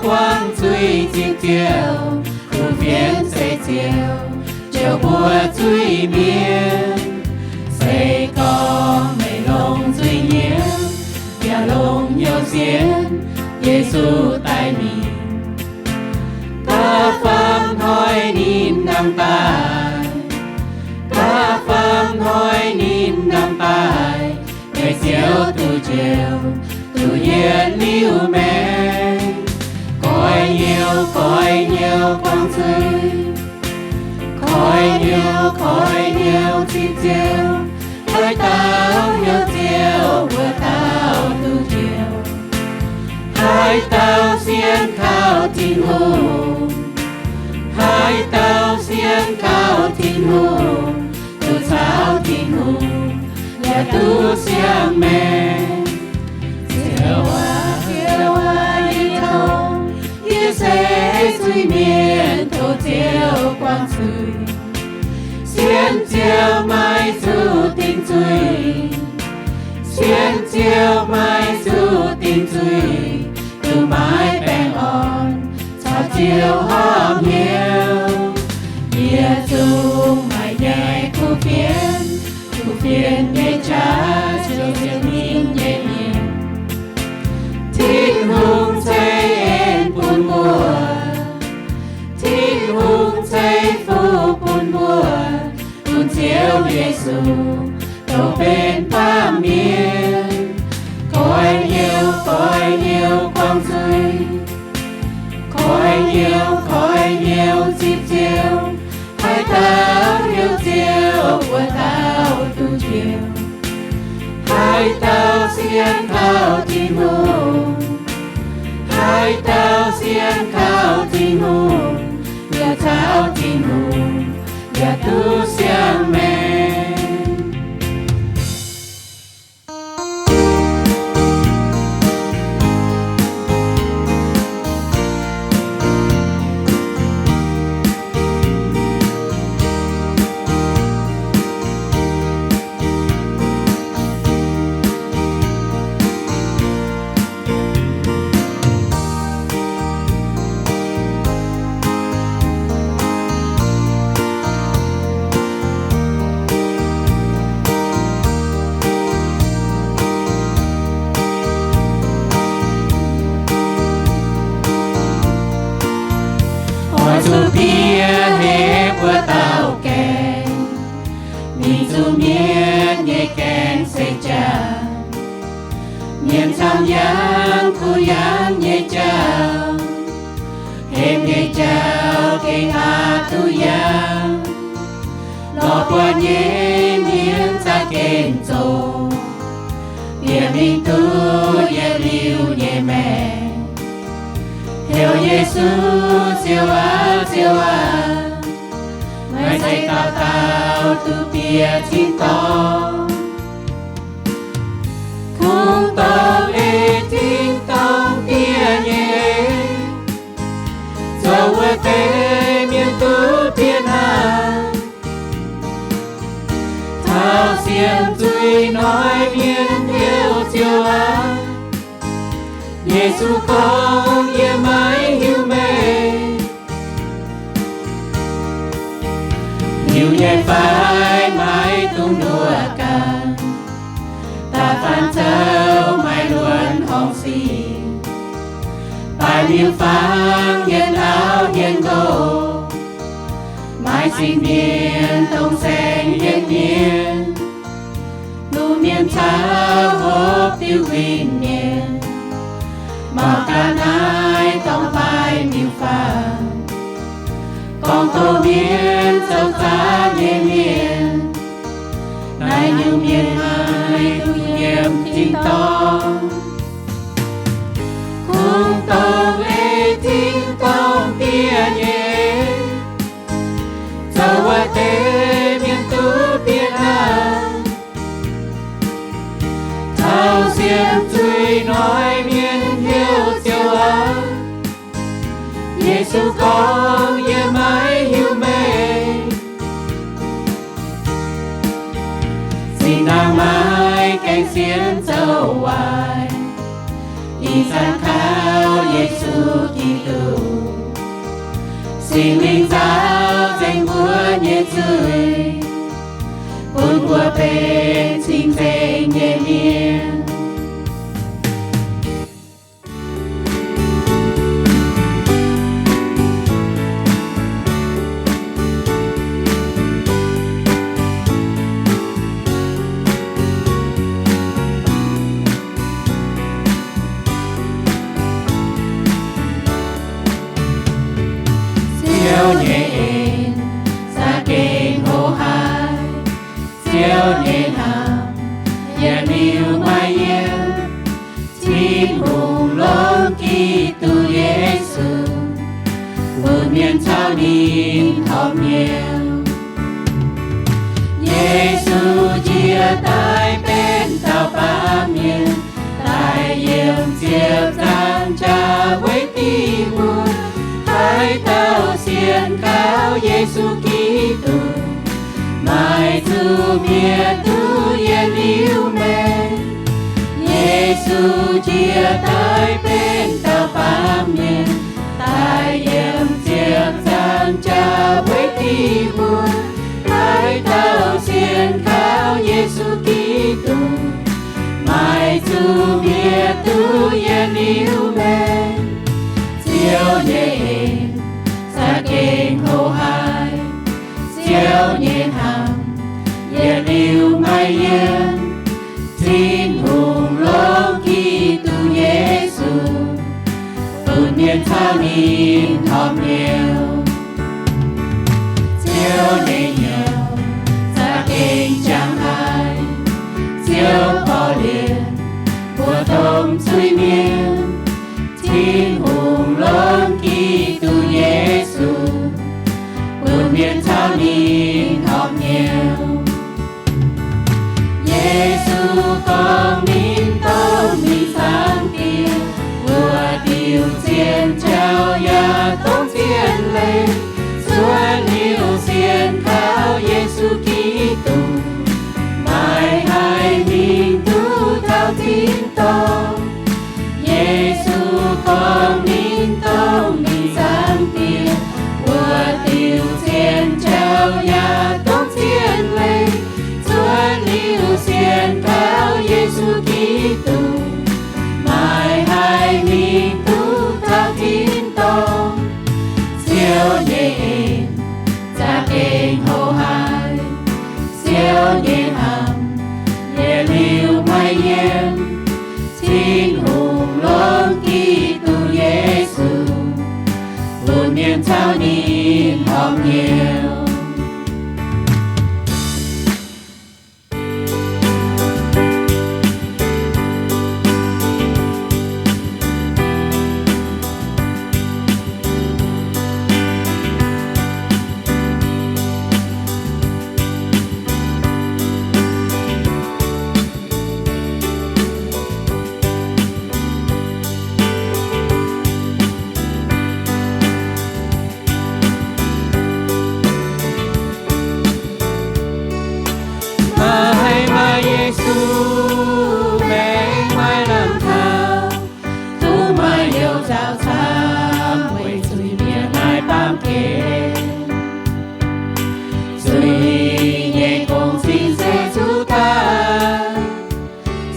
guangc zuiz zipv ziouc, kuv fienx se ziouc, ziouc mbuo zuiz-mienh. Se gorngv meih longc zuiz-hnyouv, yaac longc hnyouv sienx Yesu daaih mingh. Da'faanh hnoi ninh nangh daaih, da'faanh hnoi ninh nangh daaih, meih ziouc duqv njoux, duqv yietc liuz maengc. Goix hnyouv, goix hnyouv guangc zuiz, goix hnyouv, goix hnyouv zipv ziouc, haaix dauh hnyouv ziouc wuov dauh duqv njoux. Haaix dauh sienx kaux Tin-Hungh, haaix dauh sienx kaux Tin-Hungh, duqv caux Tin-Hungh yaac duqv siang-maengc. Ziouv aac, Ziouv aac, yie tov, yie se zuiz-mienh, tov Ziouv guangc zuiz. Sienx Ziouv maiv zuqc dingc zuiz, sienx Ziouv maiv zuqc dingc zuiz, duqv maiv baengh orn, caux Ziouv horpc hnyouv. Yietc zungv maaih nyei kuv fienx, kuv fienx nyei qaqv ziouc sienx ninh nyei mienh. Tin-Hungh ceix en bun mbuo, Tin-Hungh ceix fuqv bun mbuo, bun Ziouv Yesu dongh benx baamh mienh. Goix hnyouv, goix hnyouv guangc zuiz, goix hnyouv, goix hnyouv zipv Ziouv. Haaix dauh hnyouv Ziouv, wuov dauh duqv njoux. Haaix dauh sienx kaux Tin-Hungh, haaix dauh sienx kaux Tin-Hungh, yaac caux Tin-Hungh yaac duqv siang-maengc. Oix zuqc bieqc heix buo dauh gaengh, mingh zuqc mienh nyei gaengh se jangx. Mienh camv yangh kuv yangh nyei jauv, hemx nyei jauv gengh aqc duqv yangh. Lorz buatc nyei mienh za'gengh zoqc, bieqc mingh duqv yietc liuz nyei maengc. Heuc Yesu, Ziouv aac, Ziouv aac, meih zeiz dauh dauh duqv bieqc tin-dorngh. Kungx dongh ei tin-dorngh diev nyei eix, zoux wuov deix mienh duqv bieqc hnaangx. Taux sienx zuiz hnoi mienh heuc Ziouv aac. Yesu gorngv, yie maiv hiuv meih. Hiuv nyei fai maiv dungx nduov ganh, da'faanh zoux maaih luonx horngh sic. Baaix miuc-fangx, hienx auv hienx nqox, maaih zingh mienh dongh saeng-yietv mienh. Luoqc mienh caux hopv diuh win-mienh, mangc gaax naaiv dorngx baaix miuc-fangx. Gorngv tov mienh zoux zaax nyei mienh, naaiv nyungc mienh maiv dungx nyiemc tin-dorngh. Kungx dongh ei tin-dorngh diev nyei eix, zoux wuov deix mienh duqv bieqc hnaangx. Taux sienx zuiz hnoi mienh heuc Ziouv aac. Yesu gorngv, yie maiv hiuv meih. Zinh ndaangc maaih gaengh sienx zoux waaic, Ih zanc kaux Yesu Giduc, Singx Lingh nzaaux nzengc mbuo nyei zuiz, bun mbuo benx cing-nzengc nyei mienh. Ziouv nyei en za'gengh hoqc haic. Ziouv nyei hnamv yietc liuz maiv yienv. Tin-Hungh longc Giduc Yesu bun mienh caux ninh horpc hnyouv. Yesu njiec daaih benx dauh baamh mienh, daaih yiem ziepc nzaangc jaax weic diuh mbuo. Haaix dauh sienx kaux Yesu Giduc, maaih zuqc mietc duqv yietc liuz maengc. Yesu njiec daaih benx dauh baamh mienh, daaih yiem ziepc nzaangc jaax weic diuh mbuo. Haaix dauh sienx kaux Yesu Giduc, maaih zuqc mietc duqv yietc liuz maengc. Ziouv nyei en za'gengh hoqc haic. Ziouv nyei hnamv yietc liuz maiv yienv. Tin-Hungh longc Giduc Yesu bun mienh caux ninh horpc hnyouv. Ziouv nyei hnyouv za'gengh jangx haic. Ziouv korv-lienh mbuo domh zuiz mienh. Tin-Hungh longc Giduc Yesu bun mienh caux ninh horpc hnyouv. Yesu gorngv ninh dongh ninh Zaangc Diex, wuov diuh zien jauv yaac dongh zien leiz. Cuotv liuz sienx kaux Yesu Giduc, maaih haih mingh duqv taux tin-dorngh. Yesu gorngv ninh dongh ninh Zaangc Diex, wuov diuh zien jauv yaac dongh zien leiz. Cuotv liuz sienx kaux Yesu Giduc, maaih haih mingh duqv taux tin-dorngh. Ziouv nyei en za'gengh hoqc haic. Ziouv nyei hnamv yietc liuz maiv yienv. Tin-Hungh longc Giduc Yesu bun mienh caux ninh horpc hnyouv. Maaih, maaih Yesu maengc, maaih lamh taux, kungx maaih youh zaux camv, weic zuiz-mienh naaiv baamh gen. Zuiz nyei gong-zinh se zuqc daaih,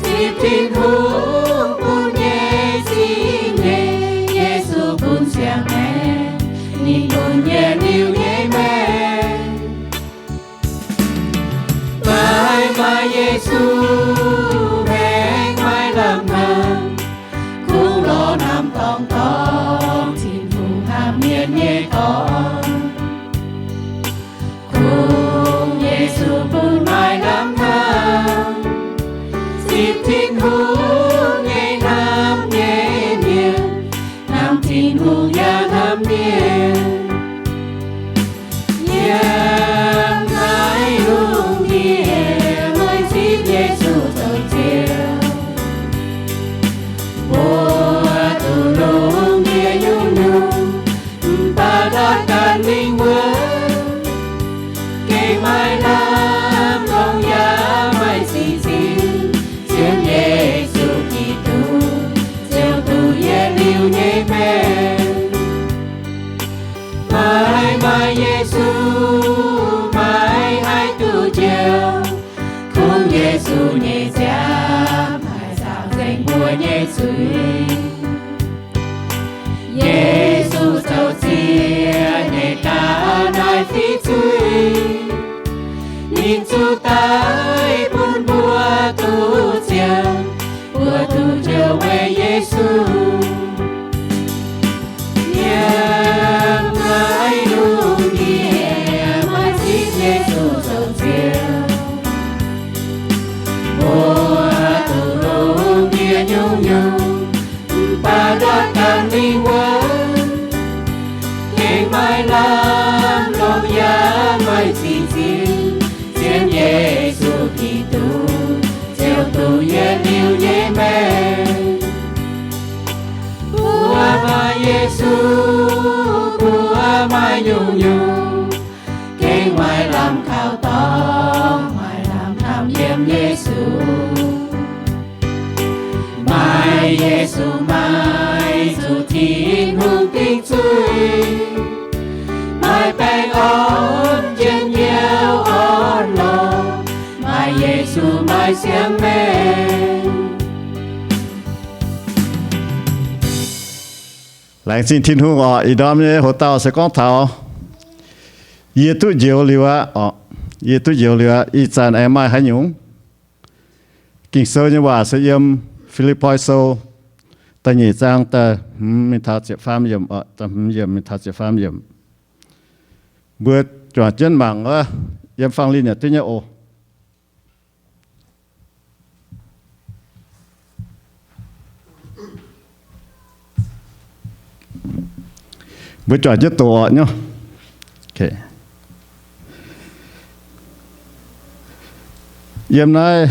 zipv Tin-Hungh bun nyei zingh nyei. Yesu bun siang-maengc, ninh bun yietc liuz nyei maengc. Maaih, maaih Yesu maengc, maaih lamh hnamv, kungx lorz hnamv dorngx dorngx, Tin-Hungh hnamv mienh nyei dorngx. Kungx Yesu bun maaih lamh hnamv, zipv Tin-Hungh nyei hnamv nyei mienh, hnamv Tin-Hungh yaac hnamv mienh. Yiem naaiv lungh ndiev maaih zipv Yesu zuqc nyei nziaamv haih nzaaux nzengc mbuo nyei zuiz. Yesu zoux ziex nyei gaax naaiv fiuv-zuiz, ninh zuqc daic bun mbuo duqv ziangh, mbuo duqv njoux weic Yesu. Yiem naaiv lungh ndiev maiv zipv Yesu zoux nziaamv, mbuo duqv lungh ndiev nyungc-nyungc, mv baac ndortv ganh lingh wuonh, gengh maiv lamh longc yaac maiv zinh nziex, zien Yesu Giduc ziouc duqv yietc liuz nyei maengc. Mbuo maaih Yesu, mbuo maaih nyungc-nyungc, gengh maiv lamh kaux dorngx, maiv lamh hnamv yiem Yesu. Maaih Yesu, maaih zuqc Tin-Hungh dingc zuiz, maaih baengh orn njien-youh orn-lorqc, maaih Yesu maaih siang-maengc. Laengz zingh Tin-Hungh orqc. Ih ndorm nyei hoc-dauh se gorngv taux yie duqv njoux liuz aqv orqc. Yie duqv njoux liuz aqv. Ih zanc aengx maaih haaix nyungc? Ging-Sou nyei waac se yiem Fi^lipv^poi Sou da'nyeic zaang da'hmz mingh taux ziepc faam yiemc orqc. Da'hmz yiemc mingh taux ziepc faam yiemc. Mbuo juangc jienv mangc wuov, yiem fang linh yaac duqv nyei oc. Mbuo juangc jienv doqc orqc nyei. Yiem naaiv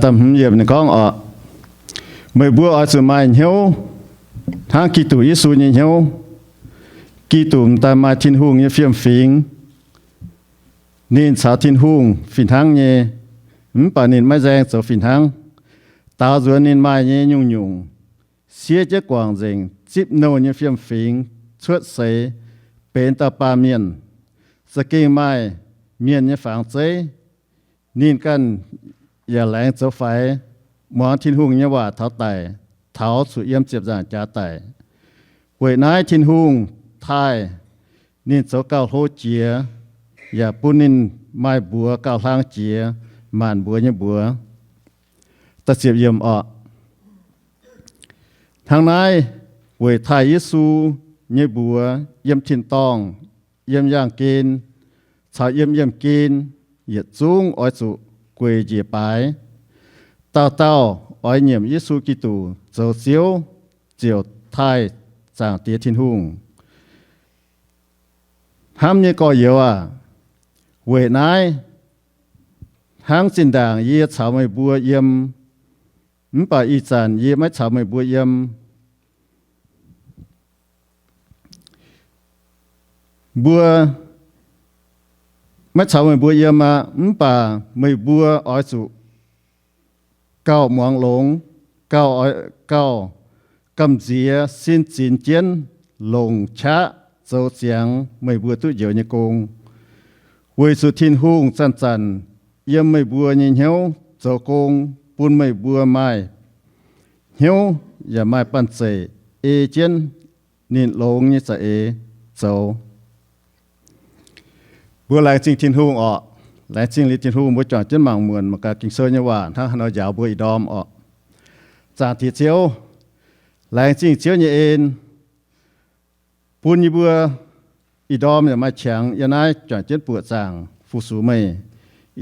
da'hmz yiemc ninh gorngv orqc, meih mbuo oix zuqc maaih hnyouv hnangv Giduc Yesu nyei hnyouv. Giduc m'daaih maaih Tin-Hungh nyei fiem-fingx. Ninh caux Tin-Hungh fih hnangv nyei, mv baac ninh maiv nzaeng zoux fih hnangv. Daaux nzuonx ninh maaih nyei nyungc-nyungc, siev jienv guangc nzengc, zipv nouh nyei fiem-fingx, cuotv seix, benx dauh baamh mienh, za'gengh maaih mienh nyei fangx zeiv. Ninh ganh yaac laengz zoux faix, muangx Tin-Hungh nyei waac taux daic, taux zuqc yiem ziepc nzaangc jaax daic. Weic naaiv Tin-Hungh taaih ninh zoux gauh hlo jiex, yaac bun ninh maaih mbuox gauh hlang jiex maanc mbuox nyei mbuox. Da'ziepc yiemc orqc. Hnangv naaiv, weic taaih Yesu nyei mbuox yiem tin-dorngh, yiem yaangh gen, caux yiem yiemh gen, yietc zungv oix zuqc gueic njiec baaix. Dauh dauh oix nyiemc Yesu Giduc zoux Ziouv, ziouc taaih Zaangc Diex Tin-Hungh. Hnamv nyei gorx-youz aac, weic naaiv hnangv zinh ndaangc yie caux meih mbuo yiem, mv baac ih zanc yie maiv caux meih mbuo yiem. Mbuo maiv caux meih mbuo yiem aqv, mv baac meih mbuo oix zuqc gauh muangx longx, gauh, gauh gamh nziex sin zinx jienv longc qaqv zoux ziangx meih mbuo duqv njoux nyei gong. Weic zuqc Tin-Hungh zanc-zanc yiem meih mbuo nyei hnyouv zoux gong bun meih mbuo maaih hnyouv yaac maaih banh zeic ei jienv ninh longx nyei za'eix zoux. Mbuo laengz zingh Tin-Hungh orqc. Laengz zingh liuz Tin-Hungh, mbuo juangc jienv mangc muonc mangc gaax Ging-Sou nyei waac hnangv haaix nor njaaux mbuo ih ndorm orqc. Zaangc Diex Ziouv, laengz zingh Ziouv nyei en bun yie mbuo ih ndorm yaac maaih qangx yiem naaiv juangc jienv buoqc zaangc fu-sux meih.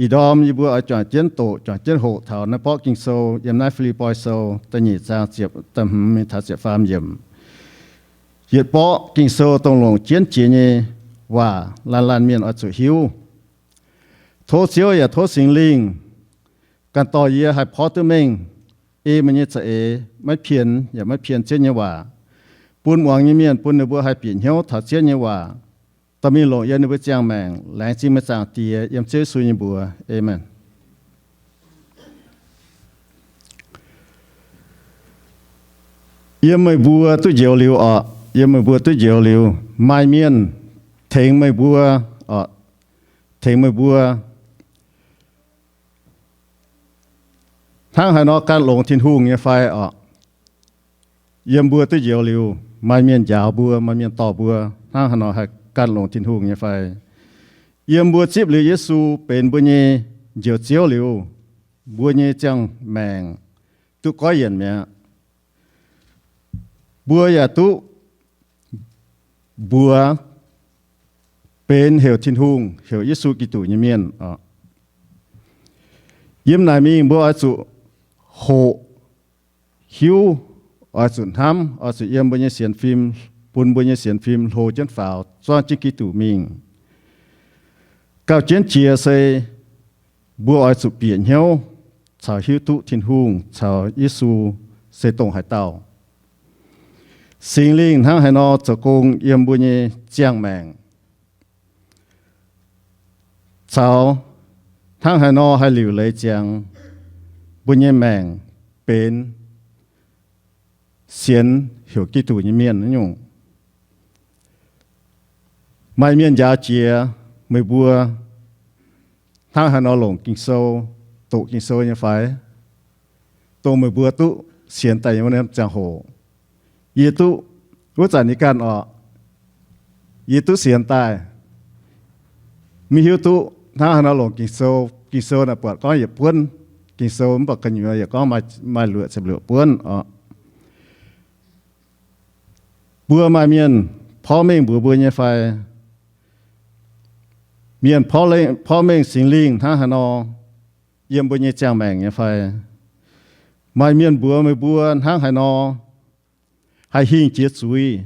Ih ndorm yie mbuo oix juangc jienv doqc, juangc jienv hoqc taux naaiv borqv Ging-Sou yiem naaiv Fi^lipv^poi Sou da'nyeic zaang ziepc, da'hmz mingh taux ziepc faam yiemc. Yietc borqv Ging-Sou dongh longc jienv jiex nyei waac laanh laanh mienh oix zuqc hiuv. Tov Ziouv yaac tov Singx Lingh ganh dorh yie haih porv duqv mengh ei meih nyei za'eix, maiv pien yaac maiv pien Ziouv nyei waac, bun muangx nyei mienh bun ninh mbuo haih bieqc hnyouv taux Ziouv nyei waac, dorh mingh longc yiem ninh mbuo ziangh maengc. Laengz zingh meih Zaangc Diex yiem Ziouv Yesu nyei mbuox. Aamen. Yiem meih mbuo duqv njoux liuz orqc, yiem meih mbuo duqv njoux liuz, maaih mienh tengx meih mbuo orqc, tengx meih mbuo hnangv haaix nor gan longx Tin-Hungh nyei fai orqc? Yiem mbuo duqv njoux liuz, maaih mienh njaaux mbuo, maaih mienh dorh mbuo, hnangv haaix nor haih gan longx Tin-Hungh nyei fai? Yiem mbuo zipv liuz Yesu benx mbuo nyei Njoux Ziouv liuz, mbuo nyei ziangh maengc duqv goiv yienc mi'aqv. Mbuo yaac duqv mbuox benx heuc Tin-Hungh, heuc Yesu Giduc nyei mienh. Yiem naaic mingh mbuo oix zuqc hoqc, hiuv, oix zuqc hnamv, oix zuqc yiem mbuo nyei sienx fim, bun mbuo nyei sienx fim hlo jienv faaux, zuangv jienv Giduc mingh. Gauh jienv jiex se mbuo oix zuqc bieqc hnyouv caux hiuv duqv Tin-Hungh caux Yesu se dongh haaix dauh. Singx Lingh hnangv haaix nor zoux gong yiem mbuo nyei ziangh maengc, caux hnangv haaix nor haih liuc leiz ziangx mbuo nyei maengc benx sienx heuc Giduc nyei mienh nyungc. Maaih mienh njaaux jiex meih mbuo hnangv haaix nor longc Ging-Sou, doqc Ging-Sou nyei fai, dongh meih mbuo duqv sienx daaih nyei wuov norm ziangh hoc. Yie duqv, wuov zanc yie ganh orqc, yie duqv sienx daaih, maiv hiuv duqv hnangv haaix nor longc Ging-Sou. Ging-Sou naaic buatc gorngv yietc buonv Ging-Sou mv baac gu'nyuoz yaac gorngv maaih luoqc ziepc luoqc buonv orqc. Mbuo maaih mienh porv mengh mbuox mbuo nyei fai? Mienh porv mengh Singx Lingh hnangv haaix nor yiem mbuo nyei ziangh maengc nyei fai? Maaih mienh mbuox meih mbuo hnangv haaix nor haih hingh jiex zuiz,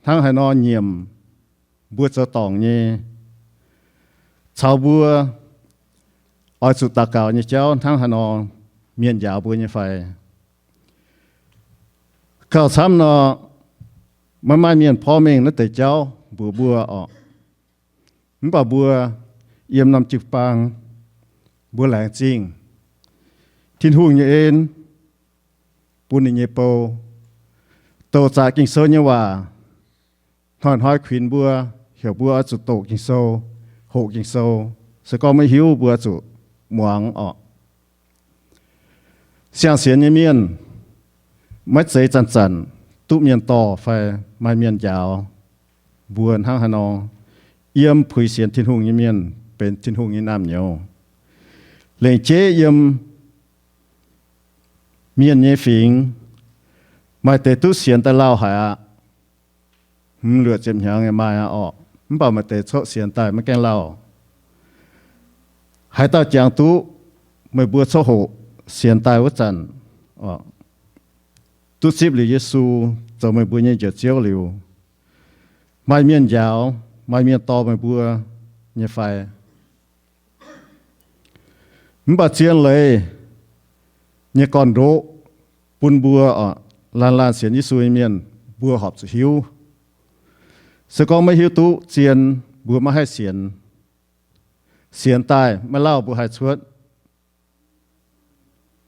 hnangv haaix nor nyiemc mbuo zoux dorngc nyei, caux mbuo oix zuqc daux gaux nyei jauv hnangv haaix nor mienh njaaux mbuo nyei fai? Gauh camv nor, maiv maaih mienh porv mengh naaiv deix jauv mbuox mbuo orqc. Mv baac mbuo yiem norm jiu-baang, mbuo laengz zingh Tin-Hungh nyei en, bun ninh nyei bou, douc zaqc Ging-Sou nyei waac, hnoi-hnoi kuinx mbuo, heuc mbuo oix zuqc doqc Ging-Sou, hoqc Ging-Sou. Se gorngv maiv hiuv mbuo zuqc muangx orqc. Siang-sienx nyei mienh maiv zeiz zanc-zanc duqv mienh dorh fai maaih mienh njaaux mbuo hnangv haaix nor. Yiem puix sienx Tin-Hungh nyei mienh benx Tin-Hungh nyei naamh nyouz. Lengc jeiv yiem mienh nyei fingx, maaih deix duqv sienx daaih lauh haic aqv. Hmz luoqc ziepc hnyangx yaac maaih aqv orqc. Mv baac maaih deix coqv sienx daaih maiv gaengh lauh. Haaix dauh jangx duqv, meih mbuo coqv hoqc sienx daaih wuov zanc, duqv zipv liuz Yesu zoux meih mbuo nyei Njoux Ziouv liuz, maaih mienh njaaux, maaih mienh dorh meih mbuo nyei fai? Mv baac zien leiz nyei gorn-ndoqv bun mbuo orqc, laanh laanh sienx Yesu nyei mienh, mbuo horpc zuqc hiuv. Se gorngv maiv hiuv duqv zien, mbuo maiv haih sienx. Sienx daaih maiv lauh mbuo haih cuotv.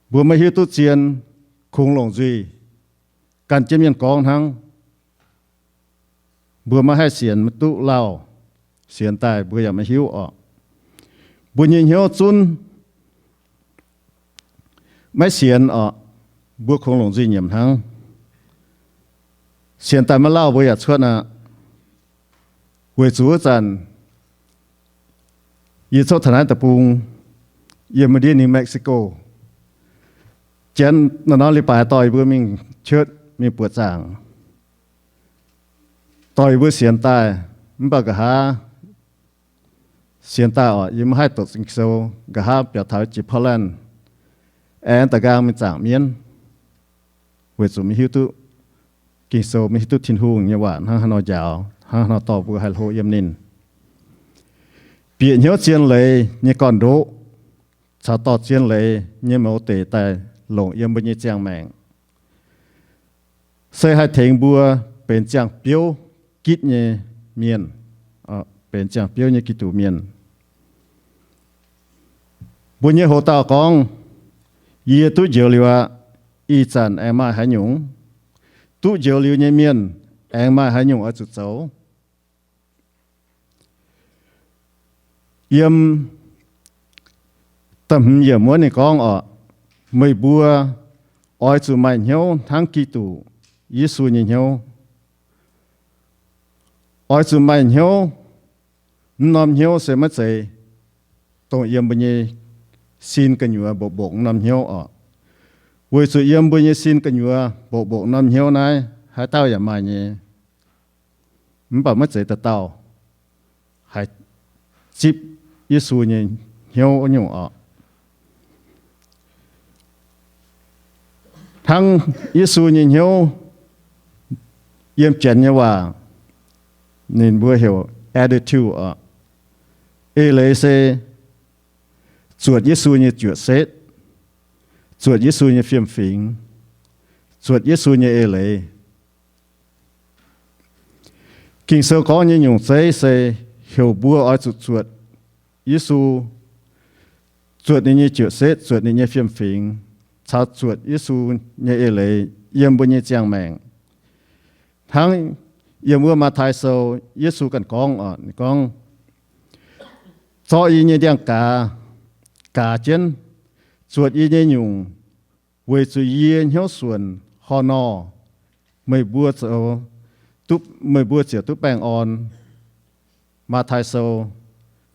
Mbuo maiv hiuv duqv zien, kungx longc nzuih, gan jienv mienh gorngv hnangv. Mbuo maiv haih sienx maiv duqv lauh. Sienx daaih mbuo yaac maiv hiuv orqc. Mbuo nyei hnyouv zunv maiv sienx orqc, mbuo kungx longc nzuih nyiemc hnangv. Sienx daaih maiv lauh mbuo yaac cuotv aqv. Weic zuqc wuov zanc yie coqv taux naaiv deic-bung, yiem mv ndiev New Mexico, janx naaiv norm leiz-baaix dorh yie mbuo mingh church mingh buoqc zaangc, dorh yie mbuo sienx daaih, mv baac nqa'haav sienx daaih orqc, yie maiv haih doqc Ging-Sou. Nqa'haav biaux taux jiex Portland, aengx daaih nqaang mingh zaangc mienv, weic zuqc maiv hiuv duqv Ging-Sou, maiv hiuv duqv Tin-Hungh nyei waac hnangv haaix nor njaaux, hnangv haaix nor dorh mbuo haih hlo yiem ninh. Bieqc hnyouv zien leiz nyei gorn-ndoqv caux dorh zien leiz nyei mouz deic daaih longc yiem mbuo nyei ziangh maengc, se haih tengx mbuo benx ziangh biouv gitv nyei mienh, benx ziangh biouv nyei Giduc mienh. Mbuo nyei hoc-dauh gorngv, yie duqv njoux liuz aqv. Ih zanc aengx maaih haaix nyungc? Duqv njoux liuz nyei mienh aengx maaih haaix nyungc oix zuqc zoux? Yiem da'hmz yiemc wuov ninh gorngv orqc, Meih mbuo oix zuqc maaih hnyouv hnangv Giduc Yesu nyei hnyouv. Oix zuqc maaih hnyouv. Mv norm hnyouv se maiv zeiz dongh yiem mbuo nyei sin gu'nyuoz mboqc mboqc mv norm hnyouv oc. Weic zuqc yiem mbuo nyei sin gu'nyuoz mboqc mboqc mv norm hnyouv naaiv, haaix dauh yaac maaih nyei. Mv baac maiv zeiz dauh dauh haih zipv Yesu nyei hnyouv wuov nyungc oc. Hnangv Yesu nyei hnyouv, yiem Janx nyei waac ninh mbuo heuc attitude oc. Eix leiz se zuotc Yesu nyei juoqc setv, zuotc Yesu nyei fiem-fingx, zuotc Yesu nyei eix leiz. Ging-Sou gorngv nyei nyungc zeiv se heuc mbuo oix zuqc zuotc Yesu, zuotc ninh nyei juoqc setv, zuotc ninh nyei fiem-fingx, caux zuotc Yesu nyei eix leiz yiem mbuo nyei ziangh maengc. Hnangv yiem wuov Matv^tai Sou, Yesu ganh gorngv oc, ninh gorngv, zorqv yie nyei ndiangx-gaaz gaaz jienv, zuotc yie nyei nyungc, weic zuqc yie hnyouv suonc horh nor, meih mbuo zoux, meih mbuo ziouc duqv baengh orn. Matv^tai Sou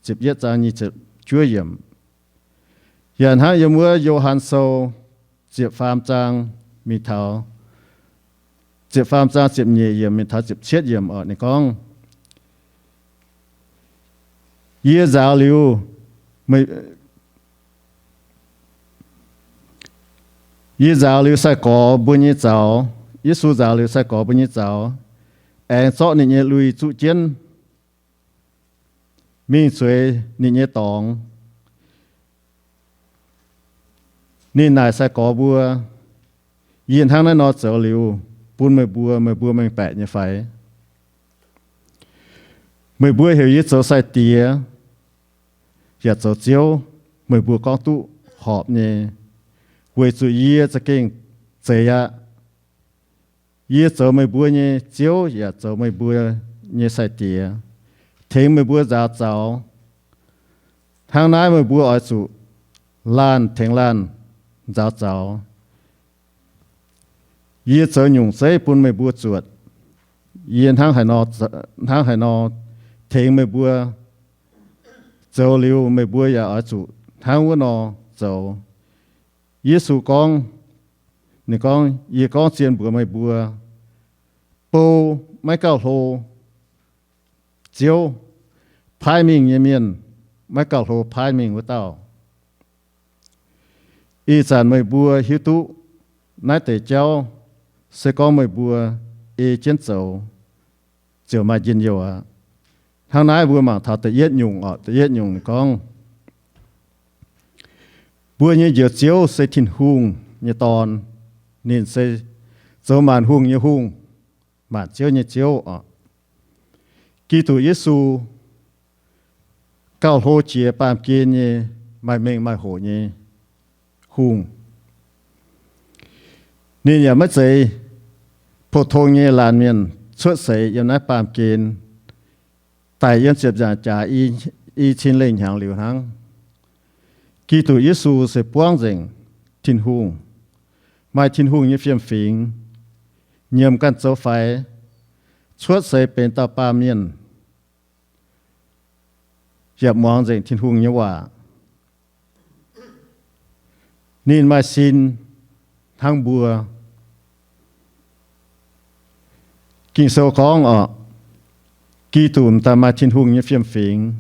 ziepc yietv zaang nyic ziepc juov yiemc. Yaac hnangv yiem wuov Yo^han Sou ziepc faam zaang mingh taux, ziepc faam zaang ziepc nyeic yiemc mingh taux ziepc cietv yiemc oc, ninh gorngv, yie nzaaux liuz, meih, yie nzaaux liuz sai-gorx mbuo nyei zaux, Yesu nzaaux liuz sai-gorx mbuo nyei zaux, aengx zorqv ninh nyei lui zuqv jienv, mingh zueiz ninh nyei dorngx. Ninh naaic sai-gorx mbuo, yie hnangv naaiv nor zoux liuz bun meih mbuo, meih mbuo mengh baeqc nyei fai? Meih mbuo heuc yie zoux sai-diex yaac zoux ziouv, meih mbuo gorngv duqv horpc nyei, weic zuqc yie za'gengh zeiz aqv. Yie zoux meih mbuo nyei ziouv yaac zoux meih mbuo nyei sai-diex, tengx meih mbuo nzaaux zaux. Hnangv naaiv meih mbuo oix zuqc laanh tengx laanh nzaaux zaux. Yie zoux nyungc zeiv bun meih mbuo zuotc. Yie hnangv haaix nor, hnangv haaix nor tengx meih mbuo zoux liuz, meih mbuo yaac oix zuqc hnangv wuov nor zoux. Yesu gorngv, ninh gorngv, yie gorngv zien mbuox meih mbuo, bou maiv gauh hlo ziouv, paaiv mingh nyei mienh maiv gauh hlo paaiv mingh wuov dauh. Ih zanc meih mbuo hiuv duqv naaiv deix jauv, se gorngv meih mbuo ei jienv zoux, ziouc maaih njien-youh aqv. Hnangv naaiv mbuo mangc taux da'yietv nyungc oc. Da'yietv nyungc gorngv, mbuo nyei Njoux Ziouv se Tin-Hungh nyei Dorn. Ninh se zoux maanc hungh nyei Hungh, maanc ziouv nyei Ziouv oc. Giduc Yesu gauh hlo jiex baamh gen nyei maaih mengh maaih hoc nyei Hungh. Ninh yaac maiv zeiz pou-tong nyei laanh mienh cuotv seix yiem naaiv baamh gen daic yiem ziepc nzaangc jaax i cin lengh hnyangx liuz hnangv. Giduc Yesu se buangv nzengc Tin-Hungh, maaih Tin-Hungh nyei fiem-fingx, nyiemc ganh zoux faix, cuotv seix benx dauh baamh mienh, yaac muangx nzengc Tin-Hungh nyei waac. Ninh maaih sin hnangv mbuo. Ging-Sou gorngv oc, Giduc m'daaih maaih Tin-Hungh nyei fiem-fingx.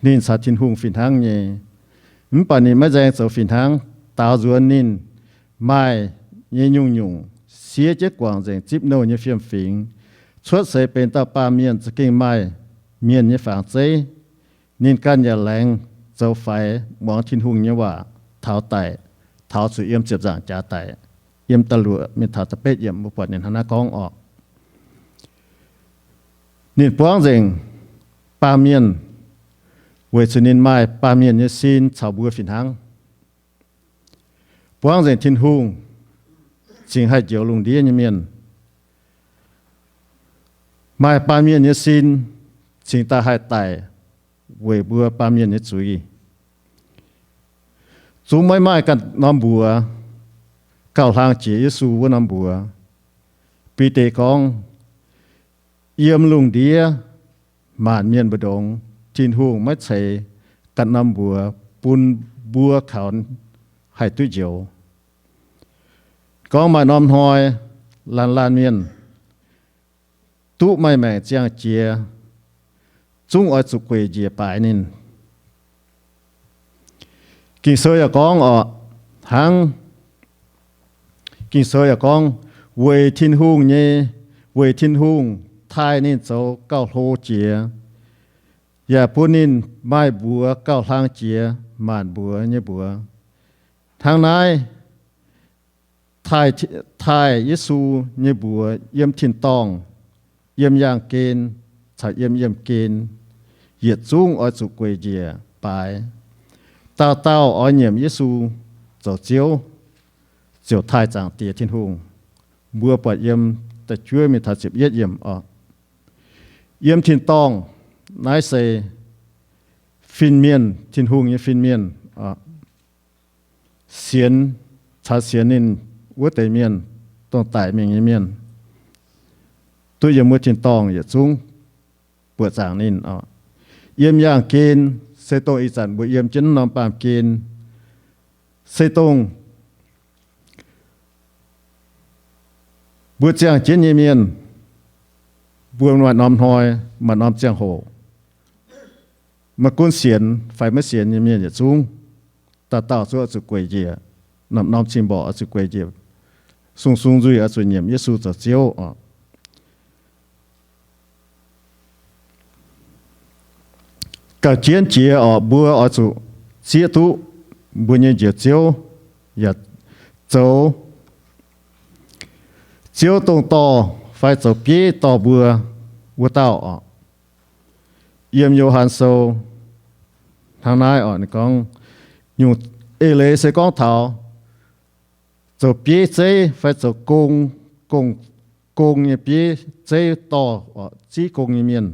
Ninh caux Tin-Hungh fih hnangv nyei. Mv baac ninh maiv nzaeng zoux fih hnangv. Daaux nzuonx ninh maaih nyei nyungc-nyungc, siev jienv guangc nzengc zipv nouh nyei fiem-fingx, cuotv seix benx dauh baamh mienh za'gengh maaih mienh nyei fangx zeiv. Ninh ganh yaac laengz zoux faix muangx Tin-Hungh nyei waac taux daic, taux zuqc yiem ziepc nzaangc jaax daic. Yiem da'luoqc mingh taux da'betv yiemc mbuo buatc ninh hnangv naaiv gorngv oc. Ninh buangv nzengc baamh mienh weic zuqc ninh maaih baamh mienh nyei sin caux mbuo fih hnangv. Buangv nzengc Tin-Hungh cingx haih njoux lungh ndiev nyei mienh. Maaih baamh mienh nyei sin cingx daaih haih daic weic mbuo baamh mienh nyei zuiz. Zungv maiv maaih ganh norm mbuox, gauh hlang jiex Yesu wuov norm mbuox. Bide gorngv, yiem lungh ndiev maanc mienh mbu'ndongx, Tin-Hungh maiv ceix ganh norm mbuox bun mbuo kaux haih duqv njoux. Gorngv maaih norm hnoi laanh laanh mienh duqv maaih maengc ziangh jiex, zungv oix zuqc gueic njiec baaix ninh. Ging-Sou yaac gorngv oc, hnangv Ging-Sou yaac gorngv, weic Tin-Hungh nyei, weic Tin-Hungh taaih ninh zoux gauh hlo jiex, yaac bun ninh maaih mbuox gauh hlang jiex maanc mbuox nyei mbuox. Hnangv naaiv, taaih, taaih Yesu nyei mbuox yiem tin-dorngh, yiem yaangh gen, caux yiem yiemh gen, yietc zungv oix zuqc gueic njiec baaix. Dauh dauh oix nyiemc Yesu zoux Ziouv, ziouc taaih Zaangc Diex Tin-Hungh. Mbuo buatc yiem da'juov mingh taux ziepc yietv yiemc oc. Yiem tin-dorngh naaiv se fin-mienh, Tin-Hungh nyei fin-mienh oc, sienx, caux sienx ninh wuov deix mienh, dongh daic mingh nyei mienh, duqv yiem wuov tin-dorngh yietc zungv buoqc zaangc ninh oc. Yiem yaangh gen se dongh ih zanc mbuo yiem jienv norm baamh gen, se dongh mbuo ziangh jienv nyei mienh, mbuo maaih norm hnoi, maaih norm ziangh hoc, maiv gunv sienx fai maiv sienx nyei mienh yietc zungv, dauh dauh zungv oix zuqc gueic njiec, norm-norm cing mborqc oix zuqc gueic njiec, sung-sung nzuih oix zuqc nyiemc Yesu zoux Ziouv oc. Gauh jienv jiex oc, mbuo oix zuqc zieqv duqv mbuo nyei Njoux Ziouv, yaac zoux Ziouv dongh dorh fai zoux bieiv dorh mbuo wuov dauh oc. Yiem Yo^han Sou hnangv naaiv oc, ninh gorngv nyungc eix leiz se gorngv taux zoux bieiv zeiv fai zoux gong, gong, gong nyei bieiv zeiv dorh oc, ziqv gong nyei mienh.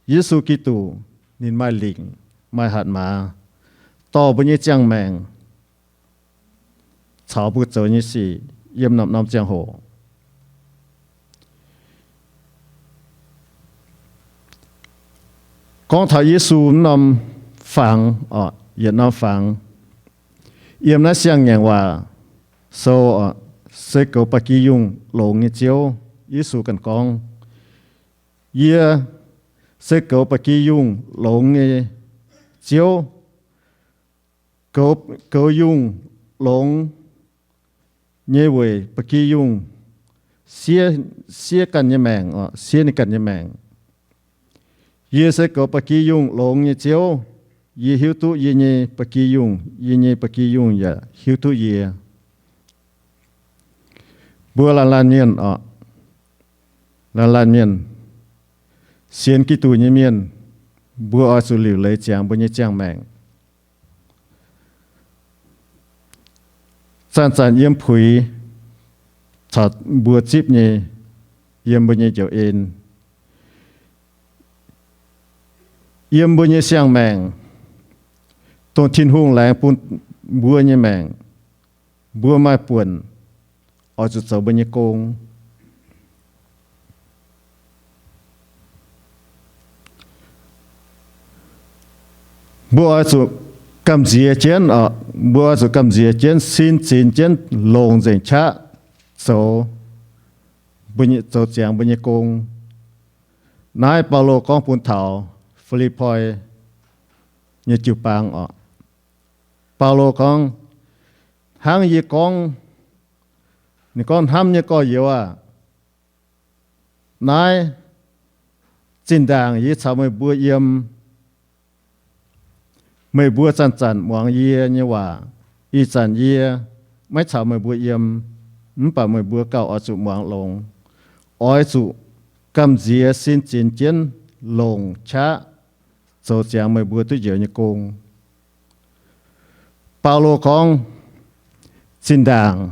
Yesu Giduc ninh maaih lingc, maaih hatc maaz, dorh mbuo nyei ziangh maengc caux mbuo zoux nyei sic yiem norm-norm ziangh hoc. Gorngv taux Yesu norm fangx oc, yietc norm fangx, yiem naaiv Siang-Ngaengc Waac Sou oc, se goux ba'gi yungh longx nyei Ziouv. Yesu ganh gorngv, yie se goux ba'gi yungh longx nyei Ziouv. Goux, goux yungh longx nyei weic ba'gi yungh siev, siev ganh nyei maengc oc, siev ninh ganh nyei maengc. Yie se goux ba'gi yungh longx nyei Ziouv. Yie hiuv duqv yie nyei ba'gi yungh, yie nyei ba'gi yungh yaac hiuv duqv yie. Mbuo laanh laanh mienh oc, laanh laanh mienh, sienx Giduc nyei mienh, mbuo oix zuqc liuc leiz ziangx mbuo nyei ziangh maengc. Zanc-zanc yiem puix caux mbuo zipv nyei, yiem mbuo nyei njoux en, yiem mbuo nyei siang-maengc, dongh Tin-Hungh laengz bun mbuo nyei maengc, mbuo maaih buonc oix zuqc zoux mbuo nyei gong. Mbuo oix zuqc gamh nziex jienv oc, mbuo oix zuqc gamh nziex jienv, sin zinx jienv, longc nzengc qaqv zoux, zoux ziangx mbuo nyei gong. Naaiv Baulo gorngv bun taux Fi^lipv^poi nyei jiu-baang oc. Baulo gorngv, hnangv yie gorngv, ninh gorngv, hnamv nyei gorx-youz aah! Naaiv zinh ndaangc yie caux meih mbuo yiem, meih mbuo zanc-zanc muangx yie nyei waac. Ih zanc yie maiv caux meih mbuo yiem, mv baac meih mbuo gauh oix zuqc muangx longx, oix zuqc gamh nziex sin zinx jienv longc qaqv zoux ziangx meih mbuo duqv njoux nyei gong. Baulo gorngv, zinh ndaangc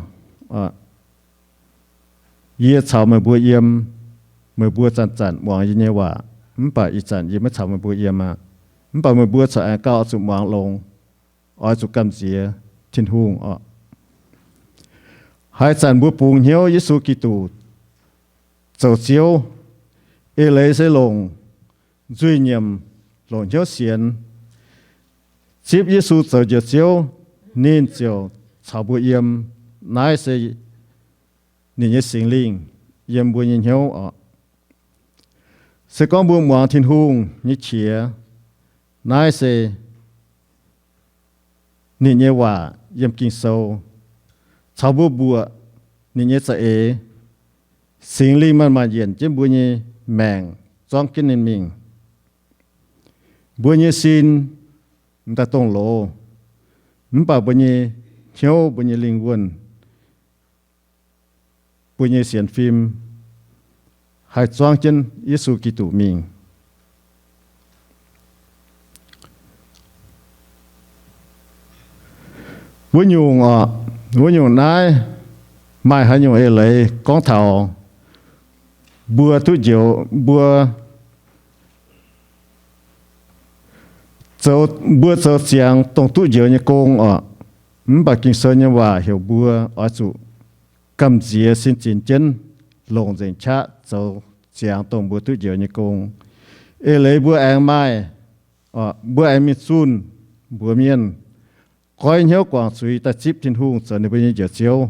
yie caux meih mbuo yiem, meih mbuo zanc-zanc muangx yie nyei waac, mv baac ih zanc yie maiv caux meih mbuo yiem aqv. Mv baac meih mbuo corc aengx gauh oix zuqc muangx longx, oix zuqc gamh nziex Tin-Hungh oc. Haaix zanc mbuo bungx hnyouv Yesu Giduc zoux Ziouv, eix leiz se longc nzuih nyiemc, longc hnyouv sienx, zipv Yesu zoux njoux Ziouv, ninh ziouc caux mbuo yiem. Naaiv se ninh nyei Singx Lingh yiem mbuo nyei hnyouv oc. Se gorngv mbuo muangx Tin-Hungh nyei qiex, naaiv se ninh nyei waac yiem Ging-Sou, caux mbuo mbuoqc ninh nyei za'eix. Singx Lingh manc-manc yienc jienv mbuo nyei maengc, zuangv jienv ninh mingh. Mbuo nyei sin m'daaih dongh loz, mv baac mbuo nyei hnyouv, mbuo nyei lingh wuonh, mbuo nyei sienx fim haih zuangv jienv Yesu Giduc mingh. Wuov nyungc oc, wuov nyungc naaiv maaih haaix nyungc eix leiz gorngv taux mbuo duqv njoux, mbuo zoux, mbuo zoux ziangx dongh duqv njoux nyei gong oc. Mv baac Ging-Sou nyei waac heuc mbuo oix zuqc gamh nziex sin zinx jienv longc nzengc qaqv zoux ziangx dongh mbuo duqv njoux nyei gong. Eix leiz mbuo aengx maaih, mbuo aengx mingh zunh mbuox mienh goiv hnyouv guangc zuiz daaih zipv Tin-Hungh zoux ninh mbuo nyei Njoux Ziouv.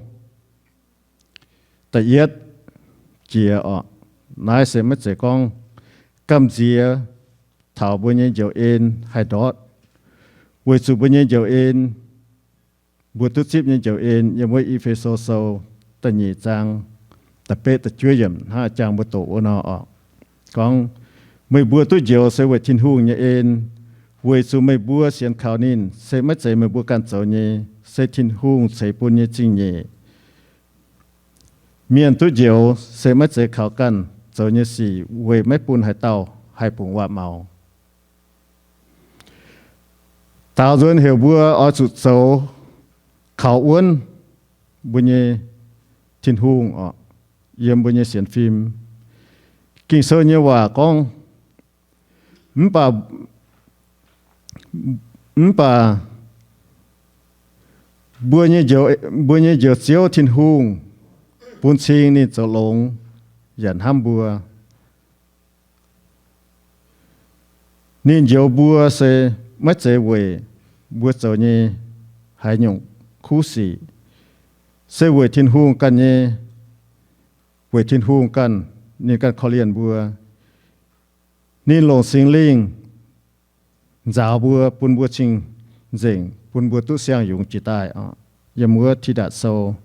Da'yietv jiex oc, naaiv se maiv zeiz gorngv gamh nziex taux mbuo nyei njoux en haih ndortv, weic zuqc mbuo nyei njoux en, mbuo duqv zipv nyei njoux en yiem wuov E^fe^so Sou da'nyeic zaang da'betv da'juov yiemc hnangv jangx mbuo doqc wuov nor oc. Gorngv, meih mbuo duqv njoux se weic Tin-Hungh nyei en, weic zuqc meih mbuo sienx kaux ninh se maiv zeiz meih mbuo ganh zoux nyei, se Tin-Hungh ceix bun nyei zingh nyeic. Mienh duqv njoux se maiv zeiz kaux ganh zoux nyei sic, weic maiv bun haaix dauh haih bungx waac-maux. Daaux nzuonx heuc mbuo oix zuqc zoux kaux wuonv mbuo nyei Tin-Hungh oc, yiem mbuo nyei sienx fim. Ging-Sou nyei waac gorngv, mv baac, mv baac mbuo nyei njoux, mbuo nyei Njoux Ziouv Tin-Hungh bun cing ninh zoux longx yaac hnamv mbuo. Ninh njoux mbuo se maiv zeiz weic mbuo zoux nyei haaix nyungc kuv sic, se weic Tin-Hungh ganh nyei, weic Tin-Hungh ganh, ninh ganh korv-lienh mbuo. Ninh longc Singx Lingh nzaaux mbuo, bun mbuo cing-nzengc, bun mbuo duqv siang-yungz jiex daaih oc. Yiem wuov Tidatc Sou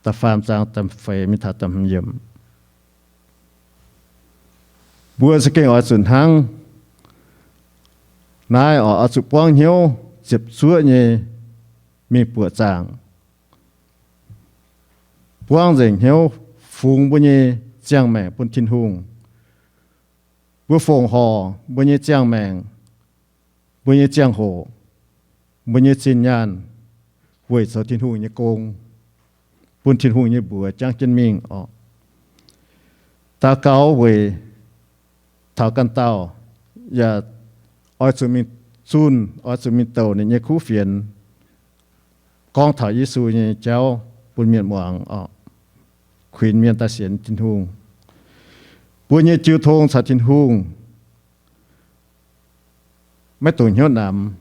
da'faam zaang da'feix mingh taux da'hmz yiemc. Mbuo za'gengh oix zuqc hnangv naaiv oc, oix zuqc buangv hnyouv ziepc zuoqv nyei mingh buoqc zaangc, buangv nzengc hnyouv fungx mbuo nyei ziangh maengc bun Tin-Hungh. Mbuo fongc horc mbuo nyei ziangh maengc, mbuo nyei ziangh hoc, mbuo nyei zinh nyaanh weic zoux Tin-Hungh nyei gong, bun Tin-Hungh nyei mbuox jangv jienv mingh oc. Daux gaux weic taux ganh dauh, yaac oix zuqc mingh zunh, oix zuqc mingh douc ninh nyei kuv fienx, gorngv taux Yesu nyei jauv bun mienh muangx oc, kuinx mienh daaih sienx Tin-Hungh. Mbuo nyei jiu tong caux Tin-Hungh maiv dungx hnyouv namx,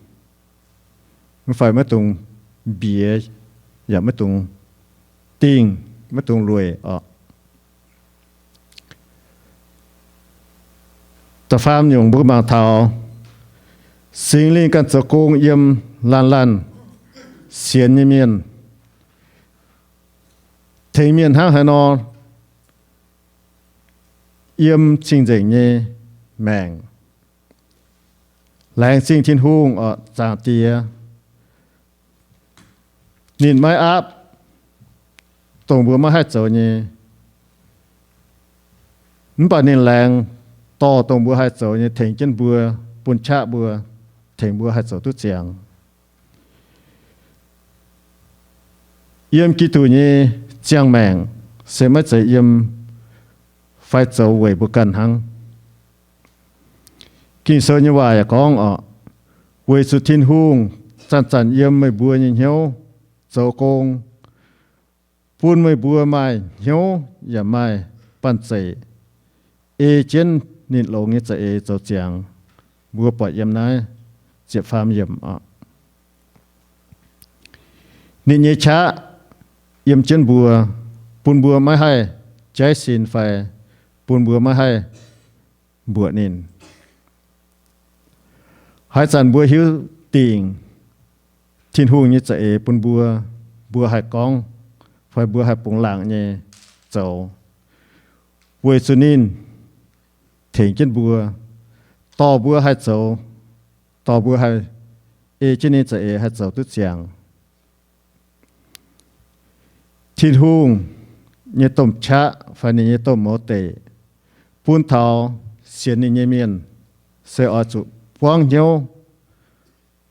mv fai maiv dungx mbiex, yaac maiv dungx dingh, maiv dungx lueic oc. Da'faam nyungc mbuo mangc taux Singx Lingh ganh zoux gong yiem laanh laanh sienx nyei mienh, tengx mienh hnangv haaix nor yiem cing-nzengc nyei maengc. Laengz zingh Tin-Hungh oc, Zaangc Diex. Ninh maiv aapv dongh mbuo maiv haih zoux nyei, mv baac ninh laengz dorh dongh mbuo haih zoux nyei tengx jienv mbuo, bun qaqv mbuo, tengx mbuo haih zoux duqv ziangx. Yiem Giduc nyei ziangh maengc se maiv zeiz yiem fai zoux weic mbuo ganh hnangv. Ging-Sou nyei waac yaac gorngv oc, weic zuqc Tin-Hungh zanc-zanc yiem meih mbuo nyei hnyouv zoux gong, bun meih mbuo maaih hnyouv yaac maaih banh zeic ei jienv ninh longx nyei za'eix zoux ziangx. Mbuo buatc yiem naaiv ziepc faam yiemc oc. Ninh nyei qaqv yiem jienv mbuo, bun mbuo maiv haih jaiv sin fai bun mbuo maiv haih mbuoqc ninh. Haaix zanc mbuo hiuv dingc Tin-Hungh nyei za'eix bun mbuo, mbuo haih gorngv fai mbuo haih bungx laangc nyei zoux, weic zuqc ninh tengx jienv mbuo, dorh mbuo haih zoux, dorh mbuo haih ei jienv ninh za'eix haih zoux duqv ziangx. Tin-Hungh nyei domh qaqv fai ninh nyei domh mouz deic bun taux sienx ninh nyei mienh se oix zuqc buangv hnyouv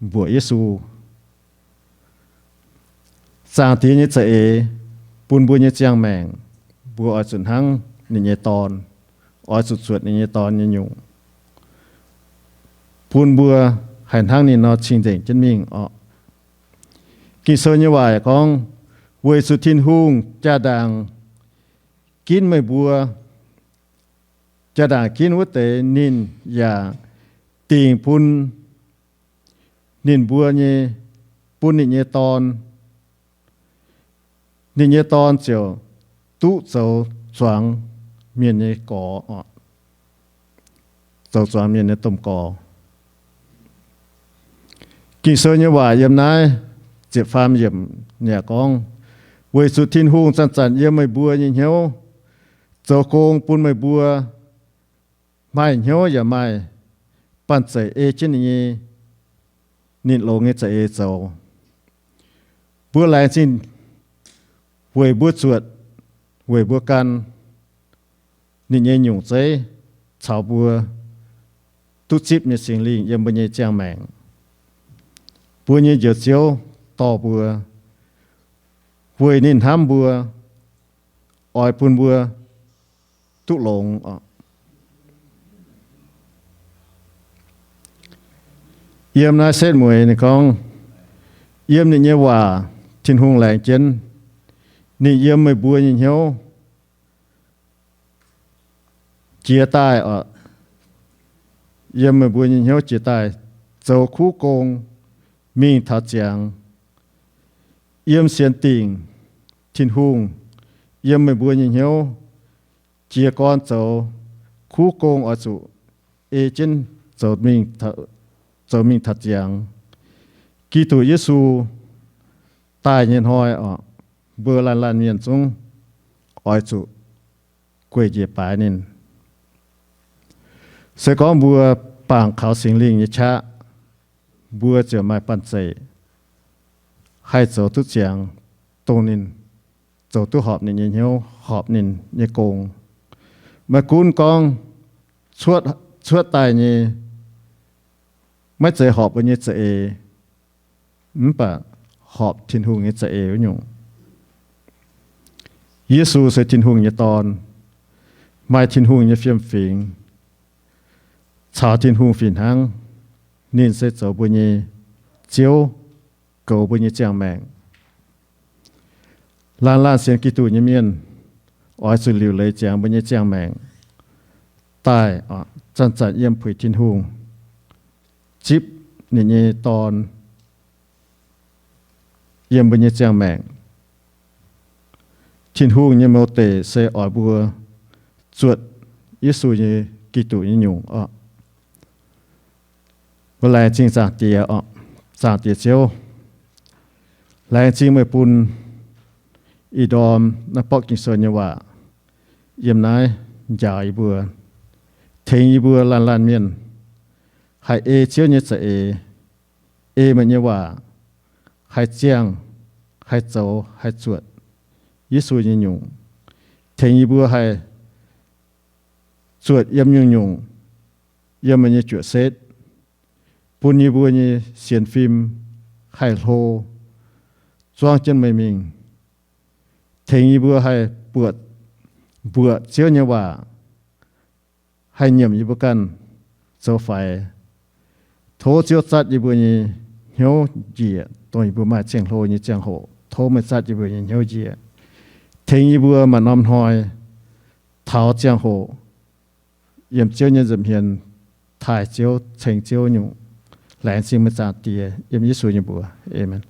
mbuoqc Yesu. Zaangc Diex nyei za'eix bun mbuo nyei ziangh maengc, mbuo oix zuqc hnangv ninh nyei Dorn, oix zuqc zuotc ninh nyei Dorn nyei nyungc, bun mbuo haih hnangv ninh nor cing-nzengc jienv mingh orqc. Ging-Sou nyei waac gorngv, weic zuqc Tin-Hungh jaa-ndaangc ginv meih mbuo, jaa-ndaangc ginv wuov deix ninh yaac dingc bun ninh mbuo nyei, bun ninh nyei Dorn. Ninh nyei Dorn ziouc duqv zoux zuangx mienh nyei gorx, zoux zuangx mienh nyei domh gorx. Ging-Sou nyei waac yiem naaiv ziepc faam yiemc yaac gorngv, weic zuqc Tin-Hungh zanc-zanc yiem meih mbuo nyei hnyouv zoux gong bun meih mbuo maaih hnyouv yaac maaih banh zeic ei jienv ninh nyei, ninh longx nyei za'eix zoux. Mbuo laengz zingh weic mbuo zuotc, weic mbuo gan ninh nyei nyungc zeiv caux mbuo duqv zipv nyei Singx Lingh yiem mbuo nyei ziangh maengc. Mbuo nyei Njoux Ziouv dorh mbuo, weic ninh hnamv mbuo, oix bun mbuo duqv longx oc. Yiem naaiv setv mueiz ninh gorngv, yiem ninh nyei waac Tin-Hungh laengz jienv, ninh yiem meih mbuo nyei hnyouv jiex daaih oc. Yiem meih mbuo nyei hnyouv jiex daaih, zoux kuv gong mingh taux ziangx. Yiem sienx dingc Tin-Hungh yiem meih mbuo nyei hnyouv jiez gorn zoux kuv gong oix zuqc ei jienv zoux mingh taux ziangx. Giduc Yesu daaih nyei hnoi oc, mbuo laanh laanh mienh zungv oix zuqc gueic njiec baaix ninh. Se gorngv mbuo bangc kaux Singx Lingh nyei qaqv, mbuo ziouc maaih banh zeic haih zoux duqv ziangx, dongh ninh, zoux duqv horpc ninh nyei hnyouv, horpc ninh nyei gong. Maiv gunv gorngv cuotv, cuotv daaih nyei maiv zeiz horpc mbuo nyei za'eix, mv baac horpc Tin-Hungh nyei za'eix wuov nyungc. Yesu se Tin-Hungh nyei Dorn, maaih Tin-Hungh nyei fiem-fingx, caux Tin-Hungh fih hnangv. Ninh se zoux mbuo nyei Ziouv, goux mbuo nyei ziangh maengc. Laanh laanh sienx Giduc nyei mienh oix zuqc liuc leiz ziangx mbuo nyei ziangh maengc daaih, zanc-zanc yiem puix Tin-Hungh, zipv ninh nyei Dorn yiem mbuo nyei ziangh maengc. Tin-Hungh nyei mouz deic se oix mbuo zuotc Yesu nyei, Giduc nyei nyungc oc. Mbuo laengz zingh Zaangc Diex oc. Zaangc Diex Ziouv, laengz zingh meih bun ih ndorm naaiv borqv Ging-Sou nyei waac yiem naaiv njaaux yie mbuo, tengx yie mbuo laanh laanh mienh haih ei Ziouv nyei za'eix, ei meih nyei waac, haih ziangh, haih zoux, haih zuotc Yesu nyei nyungc. Tengx yie mbuo haih zuotc yiem nyungc-nyungc yiem meih nyei juoqc setv, bun yie mbuo nyei sienx fim haih hlo zuangv jienv meih mingh. Tengx yie mbuo haih buatc, mbuoqc Ziouv nyei waac, haih nyiemc yie mbuo ganh zoux faix. Tov Ziouv zatv yie mbuo nyei hnyouv njiec, dongh yie mbuo maaih ziangh hlo nyei ziangh hoc. Tov meih zatv yie mbuo nyei hnyouv njiec. tengx yie mbuo maaih norm hnoi taux ziangh hoc yiem Ziouv nyei nza'hmien taaih Ziouv, ceng Ziouv nyungc. Laengz zingh meih Zaangc Diex, yiem Yesu nyei mbuox, aamen.